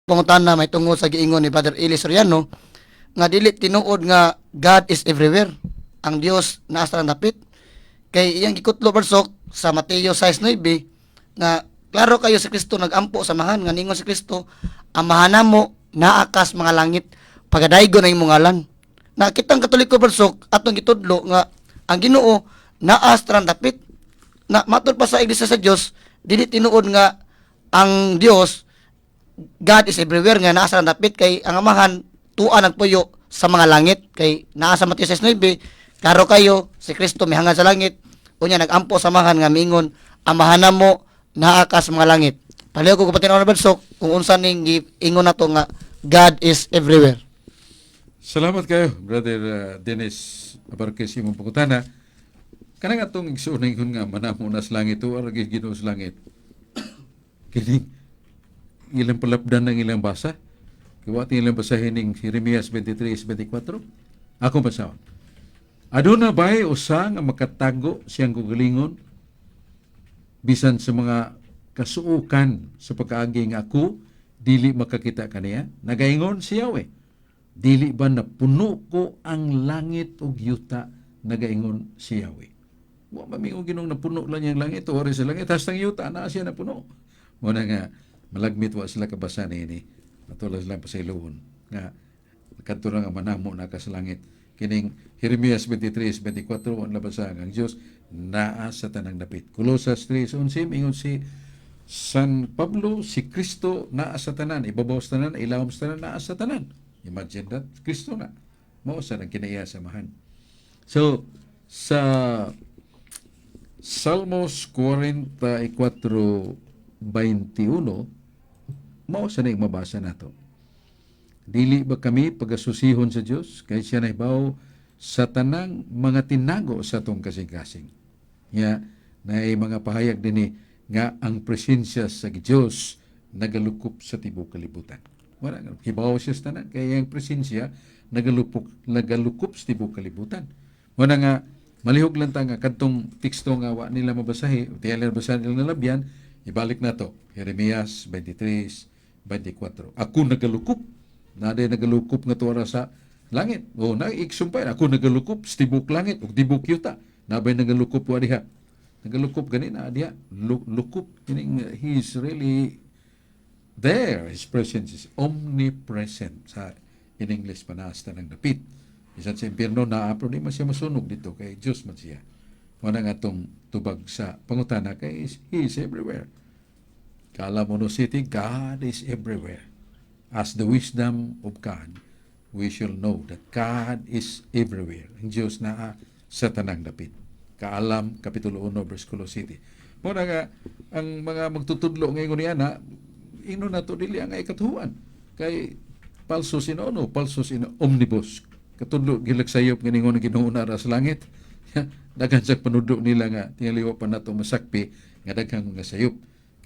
Pangutana may tungod sa giingon ni Brother Eli Soriano nga dili tinuod nga God is everywhere. Ang Dios naa sa dapit. Kay iyang gikutlo, Brad Sok, sa Mateo 6:9 nga klaro kayo si Kristo nagampo sa Amahan nga ningon si Kristo, "Amahan namo, naa kas mga langit, pagadaygon ang imong ngalan." Na kitang Katoliko, Brad Sok, atong gitudlo nga ang Ginoo naa sa dapit. Na matud pa sa Iglesia sa Dios, dili tinuod nga ang Dios, God is everywhere, nga naa sa dapit, kay ang Amahan tua nagpuyo sa mga langit, kay naa sa Mateo 6:9, klaro kayo si Kristo mihangad sa langit, unya nagampo sa Amahan nga miingon, "Amahan namo, naa ka sa mga langit." Palihog ko kapatid Brad Sok kung unsa ning giingon nato nga God is everywhere. Salamat kayo, Brother Dennis Abarquez, imong pangutana. Kanang atong igsuon nga manamo na sa langit o aragi Ginoo sa langit. Kining ilang palapdan ng ilang basa. Kaya ilang basahin ning Jeremias 23:24. Ako basahon. "Aduna bay usa nga makatago siyang kaugalingon bisan sa mga kasuokan sa pagkaagi nga ako dili makakita kaniya? Nagaingon si Yahweh. Dili ba napuno ko ang langit ug yuta? Nagaingon si Yahweh." Wa mamingo Ginoo napuno lang niyang langit o sa langit hastang yuta na siya napuno. Mo na nga malagmit wa sila kabasa niini. Ato lang silang pasayloon nga kadto ra nga manamo na ka sa langit. Kining Jeremias 23:24 ang labasa ang Dios naa sa tanang dapit. Colosas 3:11, ingon si San Pablo, si Kristo naa sa tanan, ibabaw sa tanan, ilawom sa tanan, naa sa tanan. Imagine that, Kristo na. Mao sa nang kinaiya sa Amahan. So, sa Salmos 44:21, mao sa na mabasa nato. "Dili ba kami pagasusihon sa Dios kay siya nahibaw sa tanang mga tinago sa atong kasing-kasing?" Nga naay mga pahayag dinhi nga ang presensya sa Dios nagalukop sa tibuok kalibutan. Wala nga hibaw siya sa tanan kay ang presensya nagalukop sa tibuok kalibutan. Wala nga malihog lang ta nga kadtong teksto nga wa nila mabasahi, tiyan nila basahin nila nalabyan, ibalik na to. Jeremias 23:24. Ako nagalukop. Naday nagalukop nga tuara sa langit. O na iksumpay ako nagalukop sa tibok langit ug tibok yuta. Nabay nagalukop wa diha. Nagalukop gani na diha. Lukop meaning he is really there. His presence is omnipresent. Sa in English pa naa sa tanang dapit. Bisan sa impierno naa pero di man siya masunog dito kay Dios man siya. Wala nga atong tubag sa pangutana kay he is everywhere. Kalamono City, God is everywhere. As the wisdom of God, we shall know that God is everywhere. Ang Diyos naa sa tanang dapit. Kaalam, Kapitulo 1, versikulo 7. Mo na nga, ang mga magtutudlo ngayon niya na, ino na to dili ang ikatuhuan. Kay falsus in ono, falsus in omnibus. Katudlo gilag sayop nga ningon ang Ginoo naa sa langit. Daghan sa panudlo nila nga tingali wa pa nato masakpi nga daghang mga sayop.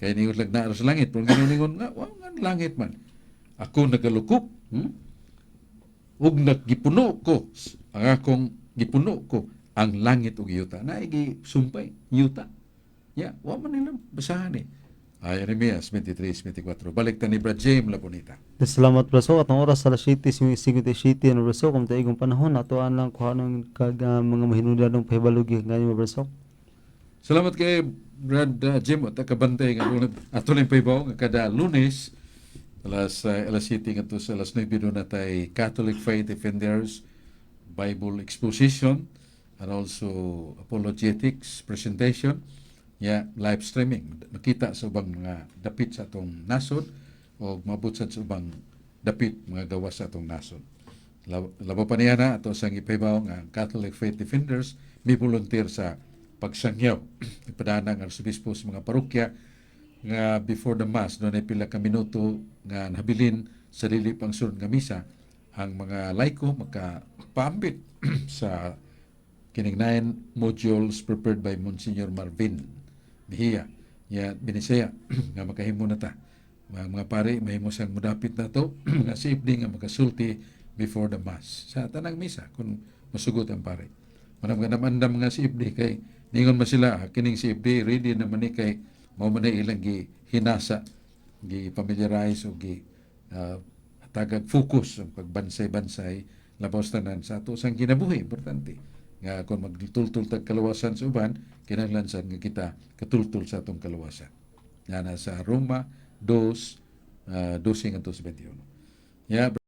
Kay ningon lang naa sa langit, pero Ginoo ningon nga wa nga langit man. Ako nagalukop, Ug naggipuno ko ang akong gipuno ko ang langit ug yuta. Naigi sumpay yuta. Ya, wa man nila basahan eh. Ay, Jeremias 23:24. Balik ta ni Brad James La Bonita. Salamat, Brad Sok. Atong oras alas 7:57 na, Brad Sok. Kung taigong panahon atoan lang kuha ng kag mga mahinungdanong pahibalo gikan Brad Sok. Salamat kay Brad Jim at kabantay nga ato ning pahibaw nga kada Lunes alas 7 ngadto sa alas 9 doon na tay Catholic Faith Defenders Bible Exposition and also apologetics presentation, ya live streaming, makita sa ubang mga dapit sa atong nasod o mabot sa ubang dapit mga gawas sa atong nasod. Labaw pa niya na ato sang ipahibaw nga ang Catholic Faith Defenders mi volunteer sa pagsangyaw. Ipadana ang arsobispo sa mga parokya nga before the Mass doon ay pila ka minuto nga nabilin sa dili pang sunod nga misa ang mga laiko makapaambit sa kining nine modules prepared by Monsignor Marvin Mejia ya Binisaya nga makahimo na ta mga pare mahimo siyang mudapit na to nga sa evening nga makasulti before the Mass sa tanang misa kung masugot ang pare. Manam nga namandam nga si CFD kay ningon man sila, ah, kining CFD ready naman ni kay mao man na ilang gi hinasa, gi familiarize o gi Tagag focus ang pagbansay-bansay, labaw sa tanan sa ato sang kinabuhi. Importante nga kung magtultul tag kaluwasan sa uban, kinahanglan sad nga kita katultul sa atong kaluwasan. Yana sa Roma 2, 12 ngadto sa 21. Yeah.